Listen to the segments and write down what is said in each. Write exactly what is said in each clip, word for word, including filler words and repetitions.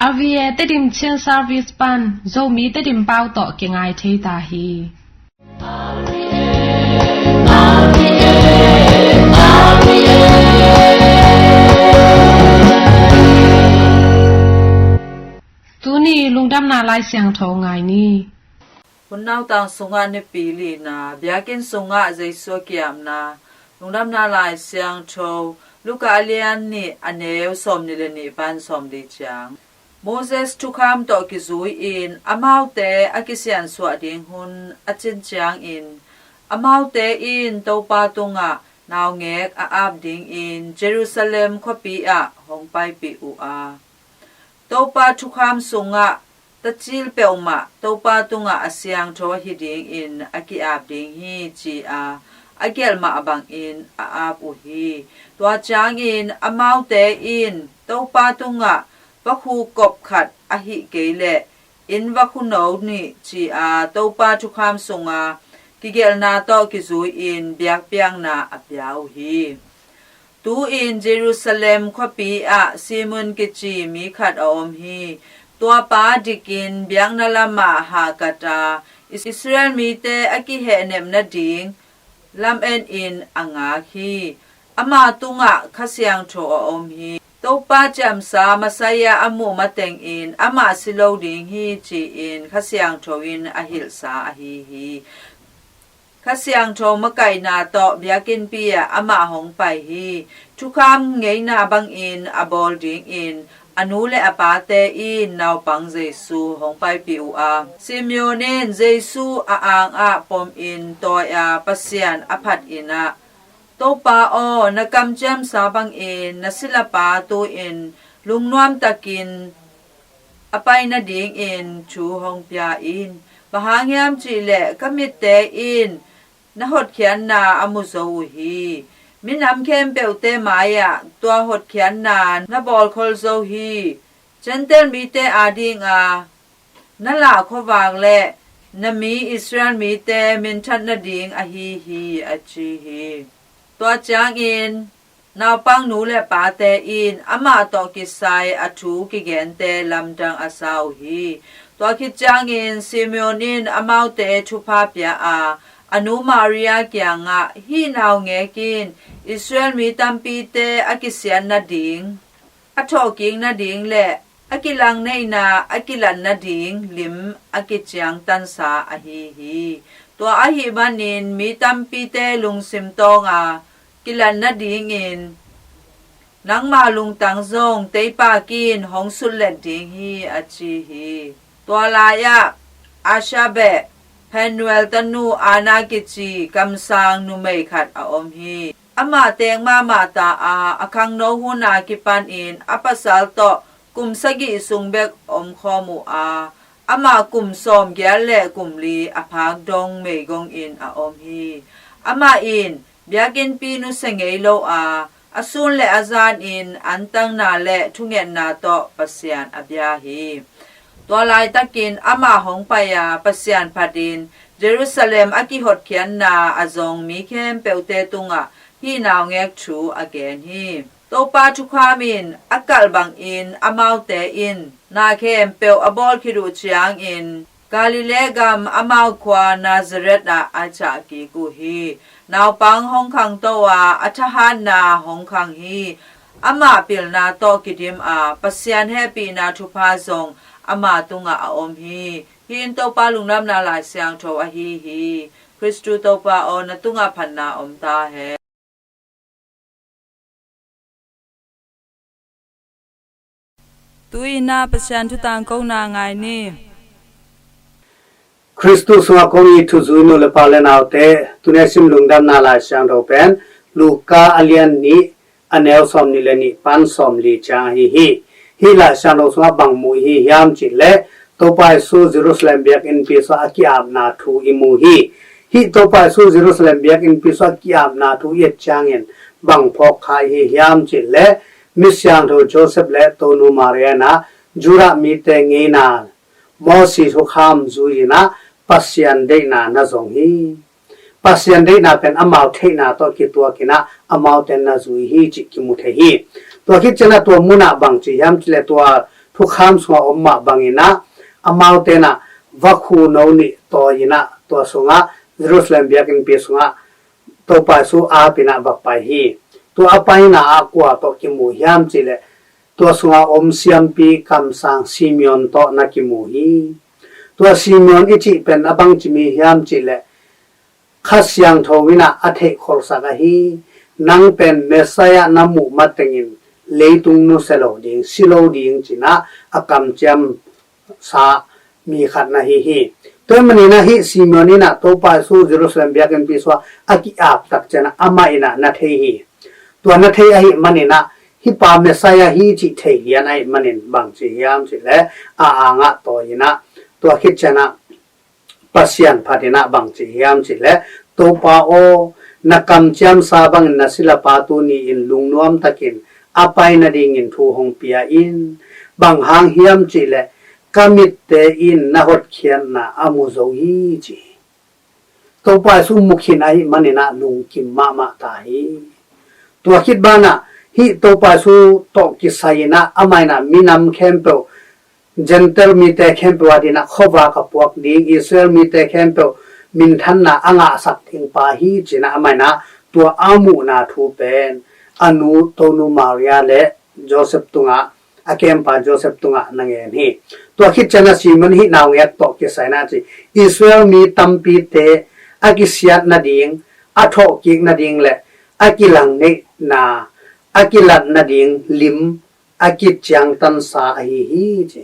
R V A Tedim Chin Service pan Zomi Tedim pau tawh kingai thei ta hi. Tuni lungdamna Lai Siangtho ngai ni. Hun nautang sungah nipi lina, biakinn sungah Jesu a kiamna, lungdamna Lai Siangtho, Luka a lian nih a neu sawmnih le nih pan sawmli ciang. Moses thukham tawh kizui-in amaute a kisiansuah ding hun a cin ciangin, amaute in Topa tungah naungek a ap dingin Jerusalem khuapi ah hong paipih uh a, Topa thukham sungah tacil peuhmah Topa tungah a siangtho ahi dingin a ki-ap ding hi, ci-a a gelh mah bangin a ap uh hi. Tua ciangin amaute in Topa tungah vakhu kop khat ahih kei leh inn vakhu no nih, ci-a Topa thukham sunga kigelhna tawh kizui-in biakpiakna a pia uh hi. Tu-in Jerusalem khuapi ah Simeon kici mi khat a om hi. Tuapa dikin biakna lamah hahkat a, Israel mite a kihehnep nading lamen in a ngak hi. Ama tungah Kha Siangtho a om hi. Topa ciamsa Messiah a muh matengin amah si lo ding hi, ci-in Kha Siangtho in a hilhsa ahi hi. Kha Siangtho makaihna tawh biakinnpi ah amah hong pai hi. Thukham ngeina bangin a bawl dingin a nu le a pate in naupang Jesu hong paipih uh a, Simeon in Jesu a angah pomin tawi-a Pasian a phat in ah, Topa aw, na kamciamsa bangin na silapa tu-in lungnuamtakin a pai nadingin thu hong pia in. Bang hang hiam cihleh ka mitte in na hotkhiatna a mu zo uh hi. Minam khempeuhte mai-ah tua hotkhiatna na bawlkhol zo hi. Gentile mite adinga na lah khuavak le na mi Israel mite minthat nading ahi hi, a ci hi. Tua ciangin naupang nu le pate in amah tawh kisai a thu kigente lamdang a sa uh hi. Tua khit ciangin Simeon in amaute thupha pia a, a nu Maria kiangah, hih naungek in Israel mi tampite a kisiat nading, a thawhkik nading le a kilangneihna a kilat nading lim a kiciangtansa ahi hi. Tua ahih manin mi tampite lungsim tawnga kilat nadingin nangma lungtang zong teipakin hong sutlet ding hi, a ci hi. Tua lai-ah Asher beh Phanuel tanu Anna kici kamsang numei khat a om hi. Amah teek mahmah ta a, a khangno hun a kipanin a pasal tawh kum sagih sung bek omkhawm uh a, amah kum sawmgiat le kum li a phak dong meigongin a om hi. Amah in biakinnpi nusia ngei lo a, a sun le a zanin antanna le thungetna tawh Pasian a bia hi. Tua laitakin amah hong pai a, Pasian phatin Jerusalem a kihotkhiatna a zong mi khempeuhte tungah hih naungek thu a gen hi. Topa thukham in a kalh bangin amaute in na khempeuh a bawl khit uh ciangin Galilee gam amau khua Nazareth ah a ciah kik uh hi. Naupang hong khangto a, a thahatna hong khang hi. Amah pilna tawh kidim a, Pasian hehpihna thupha zong ama tungah a om hi. Hih in Topa lungdamna Lai Siangtho ahi hi. Khristu Topa aw, na tungah phatna om ta hen. Tu-in ah Pasian thu tangkona ngai ni. Khristu sungah kong it thuzui nu le pa le naute, tuni a sim lungdamna Lai Siangtho pen Luka a lian nih, a neu sawmnih le nih pan sawmli ciang ahi hi. Hih Lai Siangtho sungah bang mu i hi hiam cih leh, Topa Jesu Jerusalem biakinnpi sungah a ki-apna thu i mu hi. Hih Topa Jesu Jerusalem biakinnpi sungah a ki-apna thu i et ciangin bang phawk kha i hi hiam cih leh, mi siangtho Joseph le Tonu Maria in ah Judah mite ngeina Moses thukham zui in ah Pasian deihna na zong hi. Pasian deihna pen amau theihna tawh kituak in ah amaute na zui hi cih kimu thei hi. Tua khit ciangin ah tua munah bang ci hiam cih leh, tua thukham sungah om mah bangin ah, amaute in ah vakhu no nih tawi in ah, tua sungah Jerusalem biakinnpi sungah Topa Jesu ap in ah va pai hi. Tua a paina ah kua tawh kimu hiam cih leh, tua sungah om siampi kamsang Simeon tawh na kimu hi. Tua Simeon i cih pen a bangci mi hiam cih leh, Kha Siangtho in ah a theihkholhsak ahi, nang pen Messiah na muh matengin leitung nusia lo ding, si lo ding ci-in ah a kamciamsa mi khat na hi hi. Tua ahih manin ah hih Simeon in ah Topa Jesu Jerusalem biakinnpi sungah a ki-ap tak ciangin ah amah in ah na thei hi. Tua na thei ahih manin ah hih pa Messiah hi cih thei lian ahih manin bangci hiam cih leh, a angah tawi in ah, tua khit ciangin ah Pasian phat in ah bangci hiam cih leh, Topa aw, na kamciamsa bangin na silapa tuni-in lungnuam takin a pai nadingin thu hong pia in. Bang hang hiam cih leh, ka mitte in na hotkhiatna a mu zo hi, ci hi. Topa Jesu mu khin ahih manin ah lungkim mahmah ta hi. Tua khit banah hih Topa Jesu tawh kisai in ah amah in ah minam khempeuh, Gentile mite khempeuh adingin ah khuavak a puak ding, Israel mite khempeuh minthanna a ngahsak ding pa hi, ci-in ah amah in ah tua a muhna thu pen a nu Tonu Maria le Joseph tungah, a kempa Joseph tungah na ngen hi. Tua khit ciangin ah Simeon hih naungek tawh kisai in ah ci, Israel mi tampite a kisiat nading, a thawhkik nading le a kilangneihna a kilat nading lim a kiciangtansa ahi hi, ci.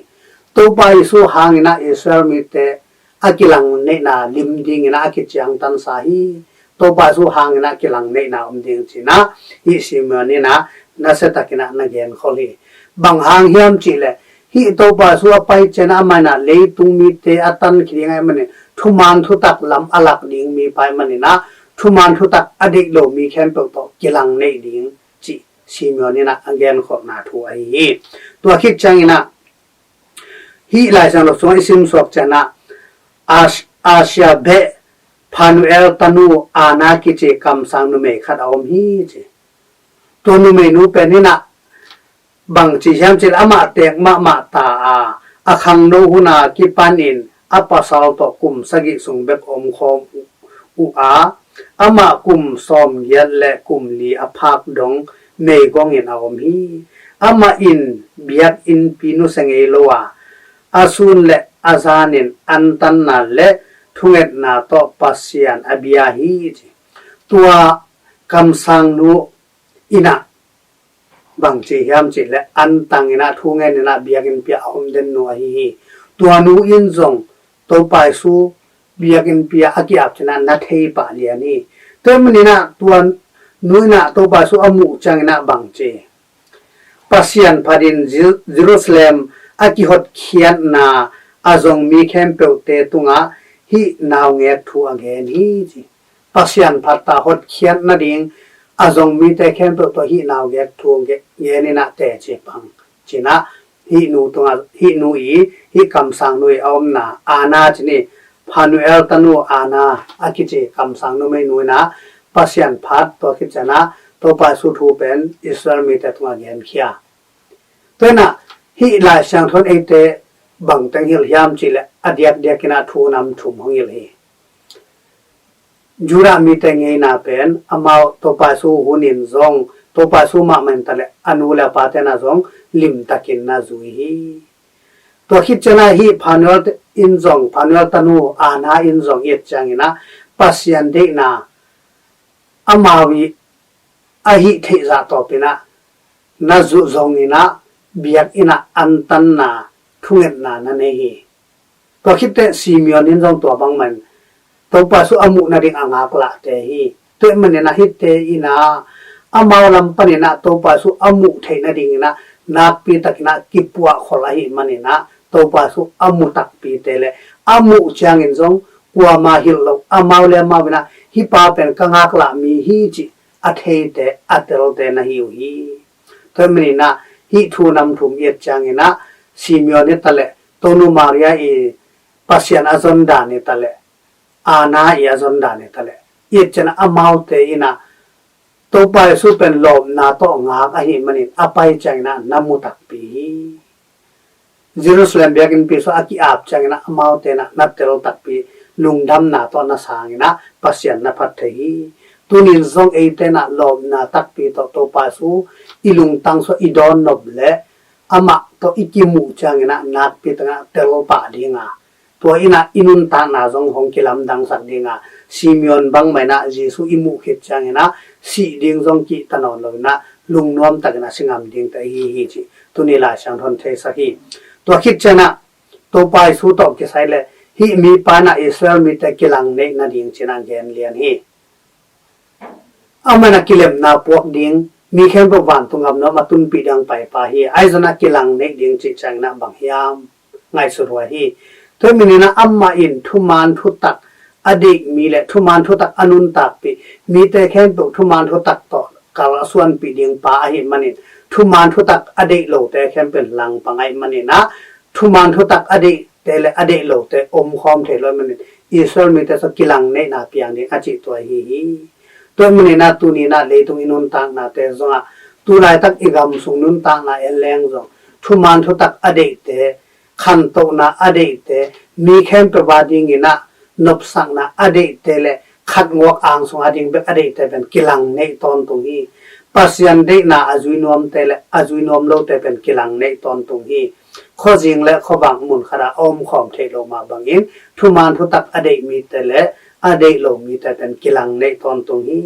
Topa Jesu hangin ah Israel mite a kilangneihna lim dingin ah a kiciangtansa hi. Topa Jesu hangin ah kilangneihna om ding ci-in ah hih Simeon in ah nasia takin ah na genkhol hi. Bang hang hiam cih leh, hih Topa Jesu a pai ciangin ah amah in ah leitung mite a tankhia ding ahih manin, thuman thutak lam a lak ding mipa ahih manin ah, thuman thutak a deih lo mi khempeuh tawh kilangneih ding cih Simeon in ah a genkholhna thu ahi hi. Tua khit ciangin ah hih Lai Siangtho sungah i simsuak ciangin ah As-, Asia beh Phanuel tanu Anna kici kamsang numei khat a om hi, ci. Tua numeinu pen in ah bangci hiam cih leh, amah teek mahmah ta a, a khangno hun a kipanin a pasal tawh kum sagih sung bek omkhawm uh a, amah kum sawmgiat le kum li a phak dong meigongin a om hi. Amah in biakinnpi nusia ngei lo a, a sun le a zanin antanna le thungetna tawh Pasian a bia hi, ci. Tua kamsangnu in ah bangci hiam cih leh, antang in ah, thungen in ah, biakinnpi ah a om den nu ahi hi. Tua nu in zong Topa Jesu biakinnpi ah a ki-ap ciangin ah na thei pah lian hi. Tua ahih manin ah tua nu in ah Topa Jesu a muh ciangin ah bangci, Pasian phatin Jer-, Jerusalem a kihotkhiatna a zong mi khempeuhte tungah hih naungek thu a gen hi, ci. Pasian phat ta hotkhiat nading a zong mite khempeuh tawh hih naungek thu ge-, gen in ah teci pang, ci-in ah hih nu tungah, hih nu i, hih kamsangnu i a omna Anna ci ni, Phanuel tanu Anna a kici kamsang numeinu in ah Pasian phat, tua khit ciangin ah Topa Jesu thu pen Israel mite tungah genkhia. Tua in ah hih Lai Siangtho in eite bang teng hilh hiam cih leh, a diakdiak in ah thu nam thum hong hilh hi. Judah mite ngeina pen amau Topa Jesu hun in zong, Topa Jesu mahmah in ta leh a nu le a pate in ah zong limtakin na zui hi. Tua khit ciangin ah hih Phanuel in zong, Phanuel tanu Anna in zong i et ciangin ah Pasian deihna amau i a hih theih zah tawpin ah na zuh zongin ah biakinn ah antanna, thungetna na nei hi. Tua khit teh Simeon in zong tua bangmah in Topa Jesu a muh nading a ngaklahte hi. Tua ahih manin ah hihte in ah amau lam panin ah Topa Jesu a muh theih nadingin ah nakpi takin ah kipuahkholh ahih manin ah Topa Jesu a mu takpite le a muh ciangin zong kuamah hilh loh, amau le amau in ah hih pa pen ka ngaklah mi hi cih a theite, a telte na hi uh hi. Tua ahih manin ah hih thu nam thum i et ciangin ah Simeon i ta leh, Tonu Maria i Pasian a zon dan i ta leh, Anna i a zon dan i ta leh, i et ciangin ah amaute in ah Topa Jesu pen lawpna tawh ngak ahih manin a pai ciangin ah na mu takpi hi. Jerusalem biakinnpi sungah a ki-ap ciangin ah amaute in ah na tel takpi, lungdamna tawh na sang in ah Pasian na phat thei hi. Tunin zong eite in ah lawpna takpi tawh Topa Jesu i lungtang sungah i dawn nop leh amah tawh i kimuh ciangin ah nakpi takin ah tel pah ding a, tua in ah i nuntakna zong hong kilamdangsak ding a, Simeon bangmah in ah Jesu i muh khit ciangin ah sih ding zong kihta nawn lo in ah lungnuam takin ah si ngam dingte i hi hi cih tuni Lai Siangtho in theisak hi. Tua khit ciangin ah Topa Jesu tawh kisai leh hih mipa in ah Israel mite kilangneih nading ci-in ah gen lian hi. Amah in ah kilemna puak ding, mi khempeuh vantung gam nuam a tunpih ding paipa hi. Ahi zongin ah kilangneih ding cih ciangin ah bang hiam ngaihsut huai hi. Tua ahih manin ah amah in thuman thutak a deih mi leh thuman thutak a nuntakpih mite khempeuh thuman thutak tawh kal a suanpih ding pa ahih manin, thuman thutak a deih lote khempeuh in langpang ahih manin ah, thuman thutak a deihte leh a deih lote omkhawm thei lo ahih manin Israel mite sungah kilangneihna piang ding a cih tua ahi hi. Tua ahih manin ah tuni in ah leitung i nuntaknate zongah, tu laitak i gam sung nuntakna en leng zong, thuman thutak a deihte, khantohna a deihte, mi khempeuh a dingin ah nopsakna a deihte leh khatnguak angsung a ding bek a deihte pen kilangneih tawntung hi. Pasian deihna a zui nuamte leh a zui nuam lote pen kilangneih tawntung hi. Khuazing leh khuavak mun khat ah a omkhawm theih loh mah bangin thuman thutak a deih mite leh a deih lo mite pen kilangneih tawntung hi.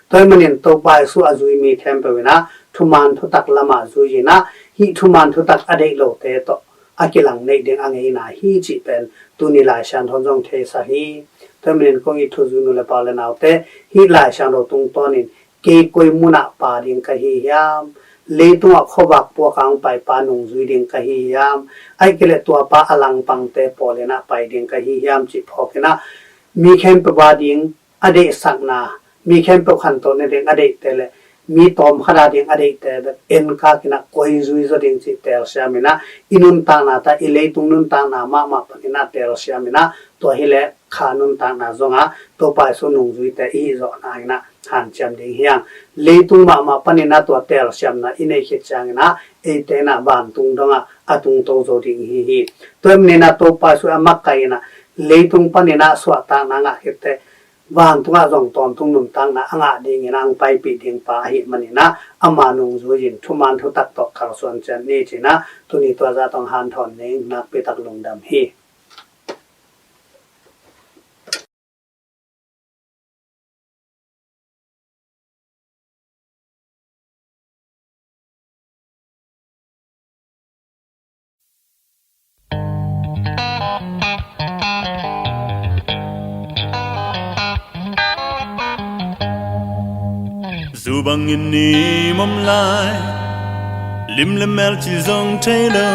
Tua ahih manin Topa Jesu a zui mi khempeuh in ah thuman thutak lamah zui in ah, hih thuman thutak a deih lote tawh a kilangneih ding a ngeina hi cih pen tuni Lai Siangtho in zong theisak hi. Tua ahih manin kong it thuzui nu leh pa u leh naute, hih Lai Siangtho tungtawnin kei koi mun ah pa ding ka hi hiam? Leitungah khuavak puak a hong paipa nungzui ding ka hi hiam? Ahih kei leh tuapa a langpangte pawl in ah pai ding ka hi hiam cih phawk in ah, mi khempeuh a ding a deihsakna, mi khempeuh khantoh nading a deihte leh mi tawmkhat a ding a deihte bek enkak in ah koi zui zaw ding cih telsiam in ah, i nuntakna tawh i leitung nuntakna mahmah panin ah telsiam in ah, tua hi leh kha nuntakna zongah Topa Jesu nungzuite i hih zawhna in ah hanciam ding hi hang. Leitung mahmah panin ah tua telsiamna i neih khit ciangin ah eite in ah vantung dongah a tungto zo ding i hi hi. Tua ahih manin ah Topa Jesu a makaih in ah leitung panin ah suahtakna ngah khit teh vantungah zong tawntung nuntakna a ngah dingin a hong paipih ding pa ahih manin ah, ama nungzui-in thuman thutak tawh kalsuan ciat ni ci-in ah, tuni tua zah tawh hanthawn ning. Nakpi tak lungdam hi. Zu bangin i om lai, lim le mel ci zong thei lo.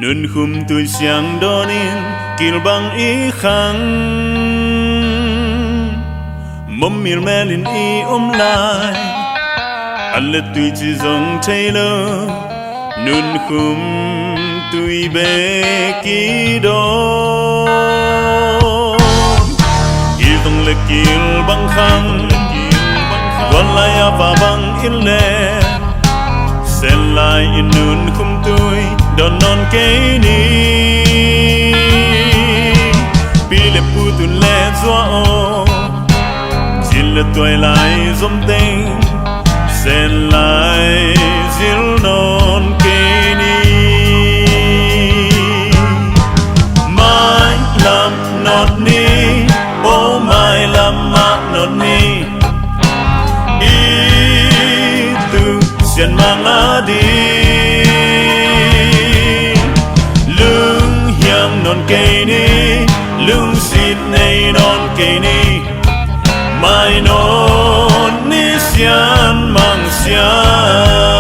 Nunkhum tui siang dawnin kilbang i khang, mawm milmelin i om lai, an le tui ci zong thei lo. Nunkhum tui bek i dawn, i zong le kilbang khang, guan lai-a va bang in le, sen lai in nunkhum tui dawn nawn kei ni. Pi le pu tun le zua aw, zin le tuai lai zom teng, sen lai zil nawn kei ni. Mailam nawt ni, o mailam mah nawt ni. I tu sian mang a ding, lunghiam nawn kei ni, lungsit nei nawn kei ni. Mai nawn ni sian mang sian.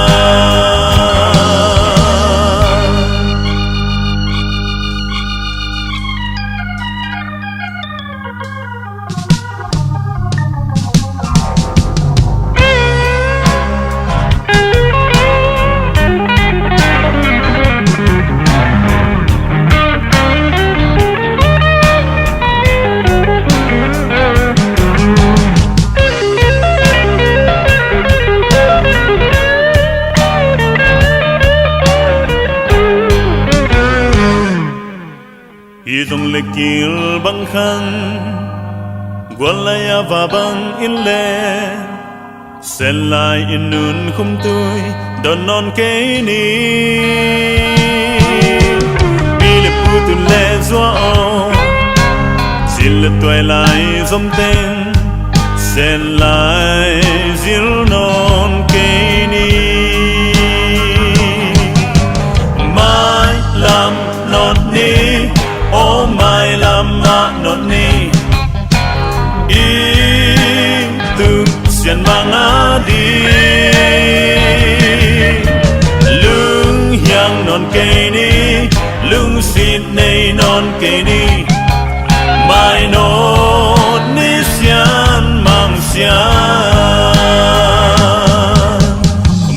Hi zong le kil bang khan, gual lai a va bang in le, sen lai in nun khum tui don nawn kei ni. Pi le pu tu le zua aw, cil le tuai lai zom teng, sen lai zil nawn kei ni. Mailam nawt ni, aw mailam ah nawt ni. I tuk sian mang a di, lunghiang nawn kei ni, lungsit nei nawn kei ni. Mai nawt ni sian mang sian.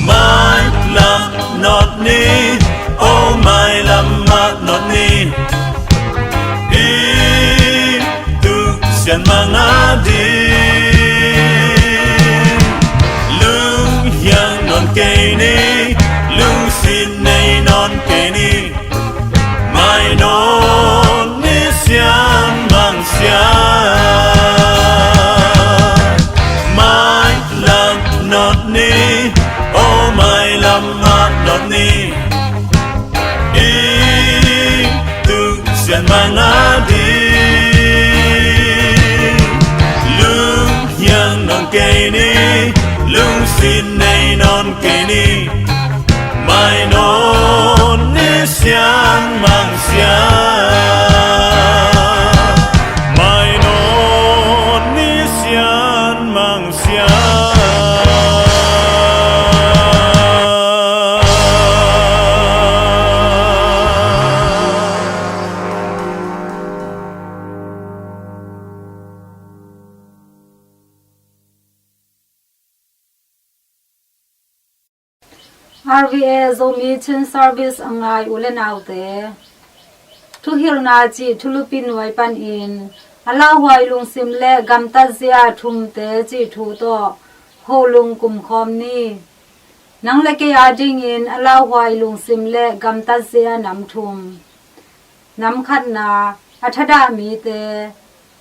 Mailam nawt ni, aw mailam ah nawt ni. I tuk sian mang a di, lunghiang nawn kei ni, lungsit nei nawn kei ni. Mai nawt ni sian mang sian. Mailam nawt ni, aw mailam ah nawt ni. I tuk sian mang a di, lunghiang nawn kei ni, lungsit nei nawn kei ni. Mai nawt ni sian mang sian. Mai nawt ni sian mang sian. R V A Zomi Chin Service a ngai u le naute, thuhilhna cih thulupi nuai panin a lauhuai lungsim le gamtatzia thumte cih thu tawh hoh lung kumkhawm ni. Nang le kei adingin a lauhuai lungsim le gamtatzia nam thum. Nam khatna, a thadah mite.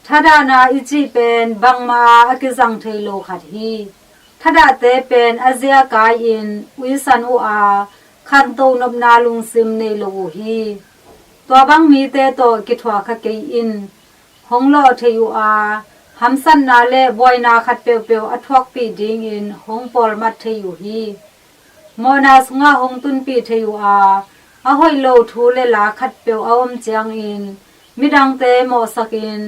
Thadahna i cih pen bangmah a kizang thei lo khat hi. Thadahte pen a zia kai-in uisan uh a, khanto nopna lungsim nei lo uh hi. Tua bang mite tawh kithuah kha kei in. Hong lawh thei uh a, hamsatna le buaina khat peuhpeuh a thuakpih dingin hong pawlmat thei uh hi. Mawhna sungah hong tunpih thei uh a, a hoih lo thu le la khatpeuh a om ciangin midangte mawhsakin,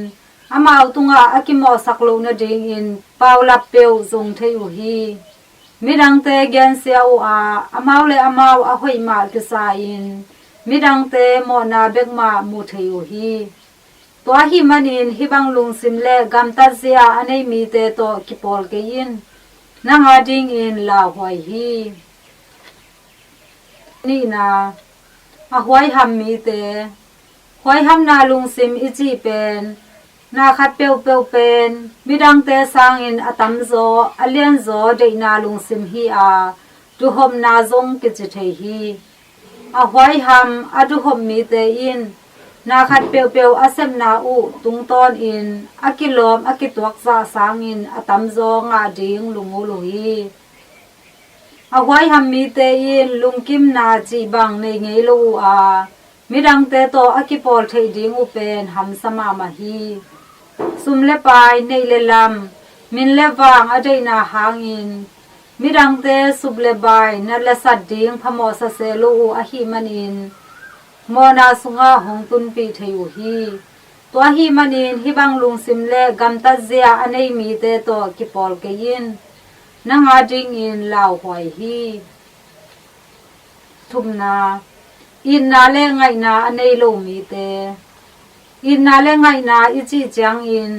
amau tungah a kimawhsak loh nadingin paulap peuh zong thei uh hi. Midangte gensia uh a, amau le amau a hoih mah kisa-in midangte mawhna bek mah mu thei uh hi. Tua ahih manin hih bang lungsim le gamtatzia a nei mite tawh kipawl kei in. Nang adingin lauhuai hi. Nihna, a huaiham mite. Huaihamna lungsim i cih pen na khat peuhpeuh pen midangte sangin a tamzaw, a lianzaw deihna lungsim hi a, duhhopna zong kici thei hi. A huaiham, a duhhop mite in na khat peuhpeuh a sepna uh tungtawnin a kilawm, a kituak zah sangin a tamzaw ngah ding lunggulh uh hi. A huaiham mite in lungkimna cih bang nei ngei lo uh a, midangte tawh a kipawl theih ding uh pen hamsa mahmah hi. Sum le pai, neih le lam, min le vang a deihna hangin midangte sup le bai, nat le sat ding phamawh sa se lo uh ahih manin mawhna sungah hong tunpih thei uh hi. Tua ahih manin hih bang lungsim le gamtatzia a nei mite tawh kipawl kei in. Nang adingin lauhuai hi. Thumna, itna le ngaihna a nei lo mite. Itna le ngaihna i cih ciangin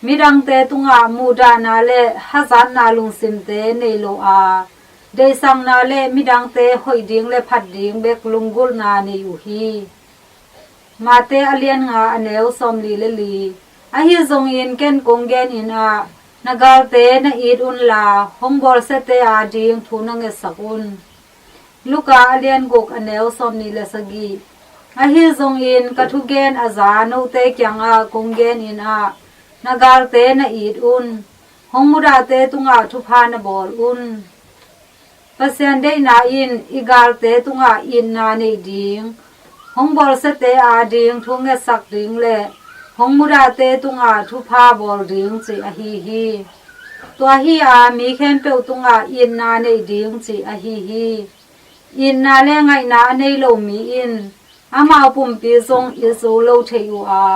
midangte tungah muhdahna le hazatna lungsimte nei lo a, deihsakna le midangte hoih ding le phat ding bek lunggulhna nei uh hi. Mate a lian nga, a neu sawmli le li. Ahi zongin ken kong genin ah, na galte na it unla, hong bawlsiate ading thu na ngetsak un. Luka a lian guk, a neu sawmni le sagih. Ahi zongin ka thugen a za note kiangah kong genin ah, na galte na it un. Hong mudahte tungah thupha na bawl un. Pasian deihna in i galte tungah itna neih ding, hong bawlsiate ading thu ngetsak ding le hong mudahte tungah thupha bawl ding cih ahi hi. Tua hi-a mi khempeuh tungah itna neih ding cih ahi hi. Itna le ngaihna a nei lo mi in amau pumpi zong it zo lo thei uh a,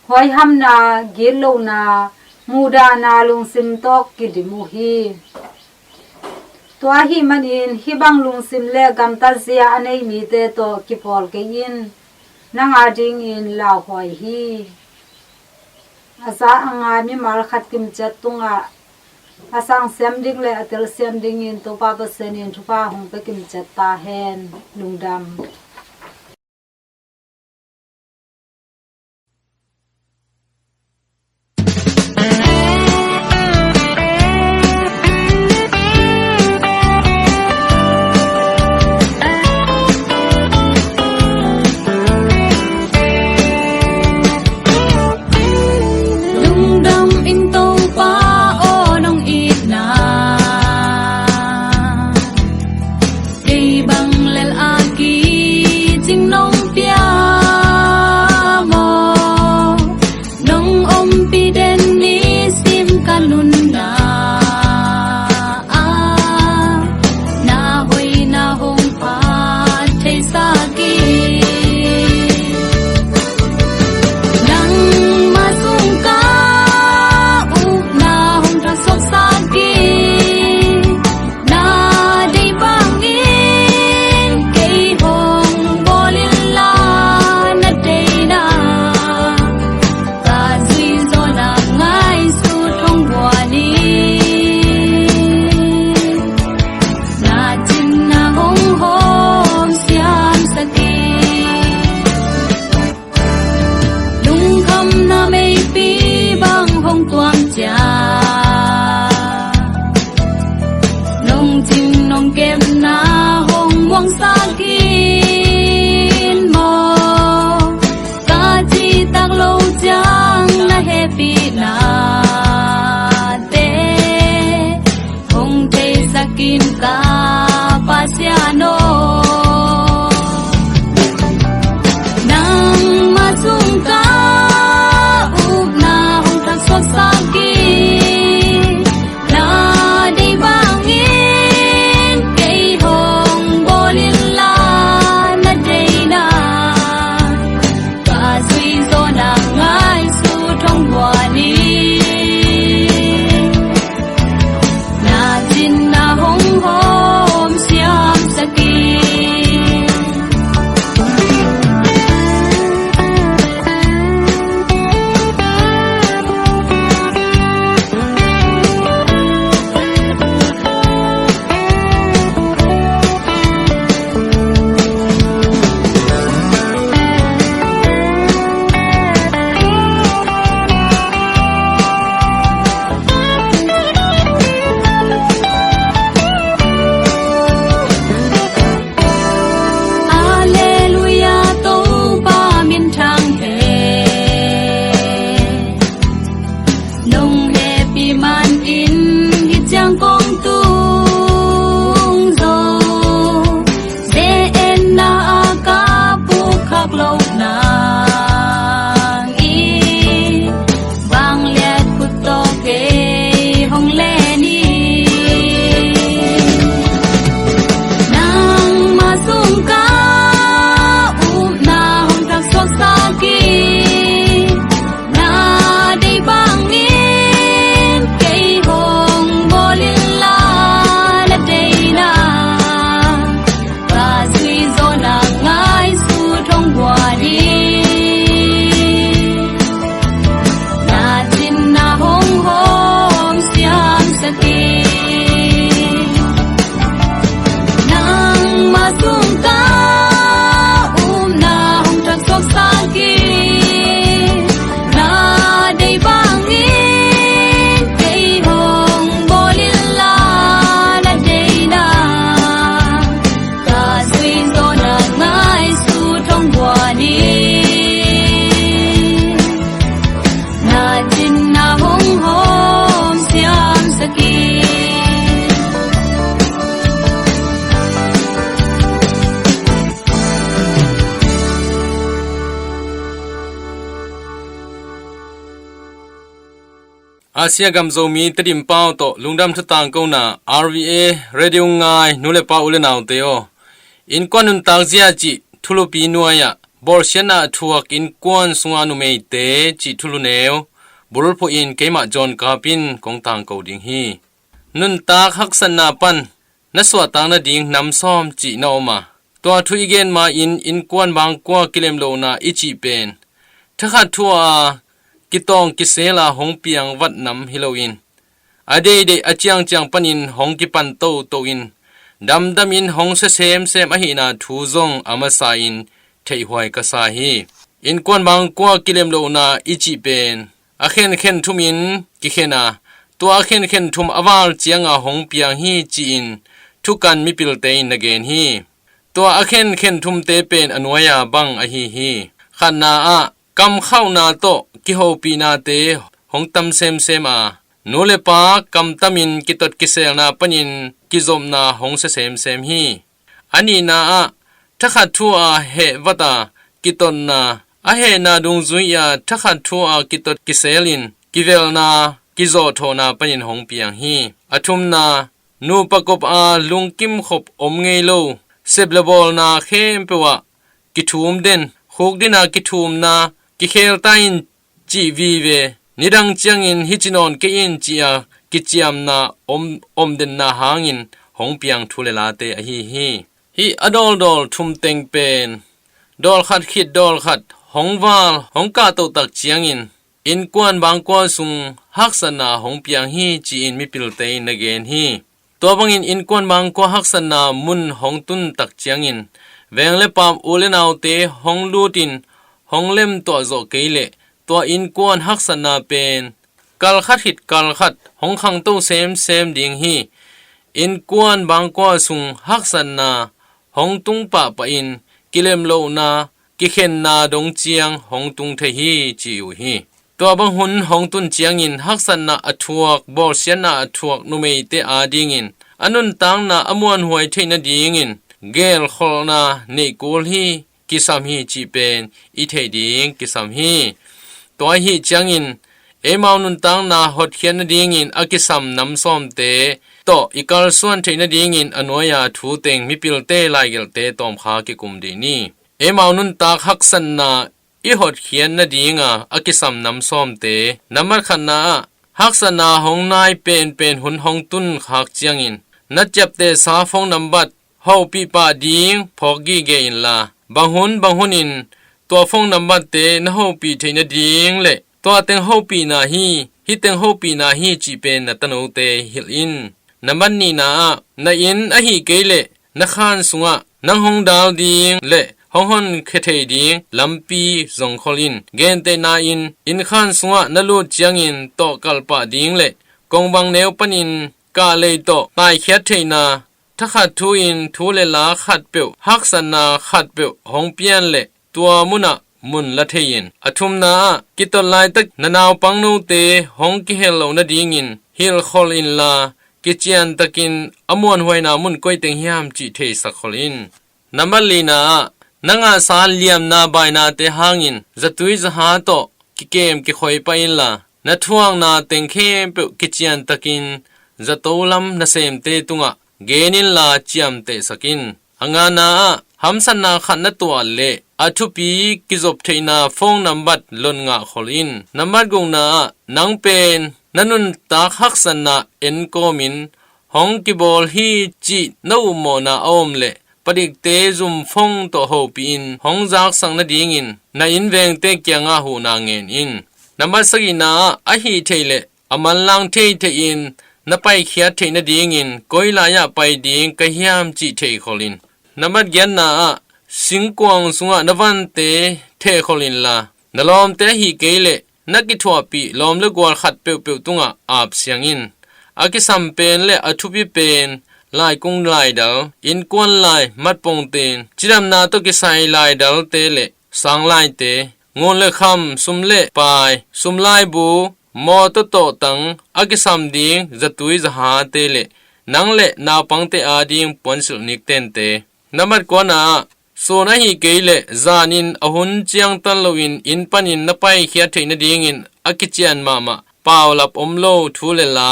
huaihamna, gitlohna, muhdahna lungsim tawh kidim uh hi. Tua ahih manin hih bang lungsim le gamtatzia a nei mite tawh kipawl kei in, nang adingin lauhuai hi. A za a nga mimal khat kimciat tungah a sang siam ding le a tel siam dingin Topa Pasian in thupha hong pia kimciat ta hen. Lungdam. Lungdam ing Topa aw, nong itna kei bang lel a kicing nong pia maw? Nong ompih den nisim ka nunna ah, na hoihna hong phat theisak hi. Nangmah sung ka upna hong thaksuaksak hi. Na deih bangin kei hong bawl inla, na deihna ka zuih zawh nak ngaihsut hong guan in. Na cinna hong hawm siamsak hi. Lungkhamna meipi bang hong tuam ciang, nong cing nong kemna hong muangsak in maw? Ka cihtak loh ciang na hehpihnate hong theisak in ka Pasian aw. Nangmah sung ka upna hong thaksuaksak hi. Na deih bangin kei hong bawl inla, na deihna ka zuih zawh nak ngaihsut hong guan in. Asia gam Zomi Tedim pau tawh lungdam thu tangkona R V A Radio ngai nu le pa u le naute aw. Innkuan nuntak zia cih thulupi nuai-ah bawlsiatna a thuak innkuan sunga numeite cih thulu neu bulphuh in keimah John Kap in kong tangko ding hi. Nuntak haksatna pan na suahtak nading nam sawm cih na om a, tua thu i gen ma-in innkuan bangkua kilemlohna i cih pen thakhat thu a kitawng kisela hong piang vat nam hi loin, a deidei a ciangciang panin hong kipan toto in, damdamin hong sia semsem ahihna thu zong a masa in theihhuai ka sa hi. Innkuan bangkua kilemlohna i cih pen a khenkhen thumin kikhen a, tua a khenkhen thum a val cianga hong piang hi ci-in thukan mipilte in na gen hi. Tua a khenkhen thumte pen a nuai-a bang ahi hi. Khatna ah kamkhauhna tawh kihopihnate hong tam semsem a, nu le pa kamtamin kitot kiselna panin kizopna hong sia semsem hi. A nihna ah thakhat thu a heh vat a kitotna, a hehna dungzui a thakhat thu a kitot kiselin kivelna kizawhthawhna panin hong piang hi. A thumna nupa kop a lungkim khop om ngei lo, sep le bawlna khempeuh ah kithum den, khukdin a kithumna, kikhelta in cih vive, nidang ciangin hih ci nawn kei in ci-a kiciamna om, omdenna hangin hong piang thu le late ahi hi. Hih a dawldawl thum teng pen dawlkhat khit dawlkhat hong val hong kahtoh tak ciangin innkuan bangkua sung haksatna hong piang hi ci-in mipilte in na gen hi. Tua bangin innkuan bangkua haksatna mun hong tun tak ciangin veng le paam u le naute hong lutin hong lemtuah zawh kei leh tua innkuan haksatna pen kalkhat khit kalkhat hong khangto semsem ding hi. Innkuan bangkua sung haksatna hong tung pahpah in kilemlohna kikhenna dong ciang hong tung thei hi ci uh hi. Tua bang hun hong tun ciangin haksatna a thuak, bawlsiatna a thuak numeite adingin a nuntakna a muanhuai theih nadingin gelkholhna neih kul hi, kisam hi cih pen i theih ding kisam hi. Tua ahi ciangin eimau nuntakna hotkhiat nadingin a kisam nam sawmte tawh i kalsuan theih nadingin a nuai-a thu teng mipilte laigelhte tawmkha kikum dih ni. Eimau nuntak haksatna i hotkhiat nadinga a kisam nam sawmte. Nambat khatna ah haksatna hong nai penpen hun hong tun khak ciangin na ciaptehsa phone nambat hopih pah ding phawk gige inla, bang hun bang hunin tua phone nambatte na hopih theih nading le tua teng hopihna hi, hih teng hopihna hi cih pen na tanote hilh in. Nambat nihna ah na inn ahi kei leh na khan sungah nang hong dal ding le hong honkhia thei ding lampi zong khol in. Gentehna in, inn khan sungah na lut ciangin tawhkalh pah ding le kongbang neu panin kahlei tawh taikhiat theihna, thakhat thu in thu le la khatpeuh, haksatna khatpeuh hong pian le tua munah mun la thei in. A thumna ah kitot laitak na naupang note hong kihel loh nadingin hilhkhol inla, kiciantakin a muanhuaina mun koi teng hiam cih theisak khol in. Nambat lina ah na ngahsa liamna bainate hangin zatui zaha tawh kikem kikhoi pah inla, na thuakna teng khempeuh kiciantakin zato lam nasemte tungah gen inla ciamtehsak in. A ngana ah hamsatna khat na tuah leh a thupi kizop theihna phone nambat lot ngah khol in. Nambat gukna ah nang pen na nuntak haksatna enkawmin hong kibawl hi cih na upmawhna a om leh padikte zum phone tawh hopih in hong zaksak nadingin na innvengte kiangah huhna ngen in. Nambat sagihna ah ahi theih leh a manlang theithei in na paikhiat theih nadingin koi lai-ah pai ding ka hiam cih theikhol in. Nambat giatna ah singkuang sungah na vante thehkhol inla, na lawmte ahi kei leh na kithuahpih lawm le gual khat peuhpeuh tungah apsiang in. A kisam pen le a thupi pen laikung laidal, innkuan lai, matpongten, cidamna tawh kisai laidalte le sanglaite, ngun le kham, sum le pai, sumlaibu, mawtaw tawhtang, a kisam ding zatui zahate le nang le naupangte ading puansilh niktente. Nambat kuana ah sun ahi kei leh zanin a hun ciangtan loin inn panin na paikhiat theih nadingin a kician mahmah Paulap om lo thu le la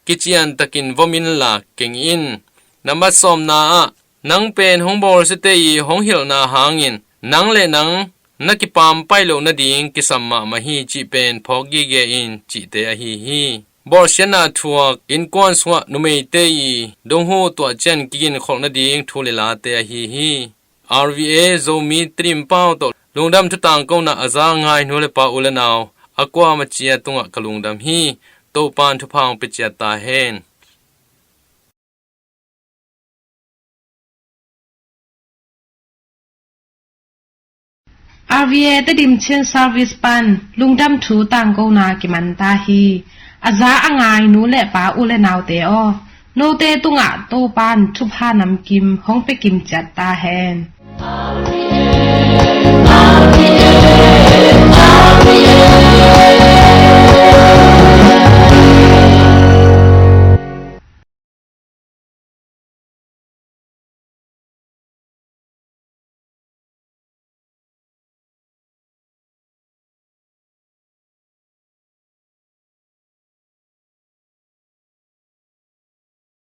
kiciantakin vom inla keng in. Nambat sawmna ah, nang pen hong bawlsiate i hong hilhna hangin nang le nang na kipampai loh nading kisam mahmah hi cih pen phawk gige in cihte ahi hi. Bawlsiatna thuak innkuan sungah numeite i donghu tuah ciang kiginkholh nading thu le late ahi hi. R V A Zomi Tedim pau tawh lungdam thu tangkona a za a ngai nu le pa u le nau a kuama cia tungah ka lungdam hi. Topan thupha hong pia ciat ta hen. R V A Tedim Chin Service pan lungdam thu tangkona kiman ta hi. A za a ngai nu le pa u le naute aw, note tungah Topan thupha namkim hong pia kim ciat ta hen.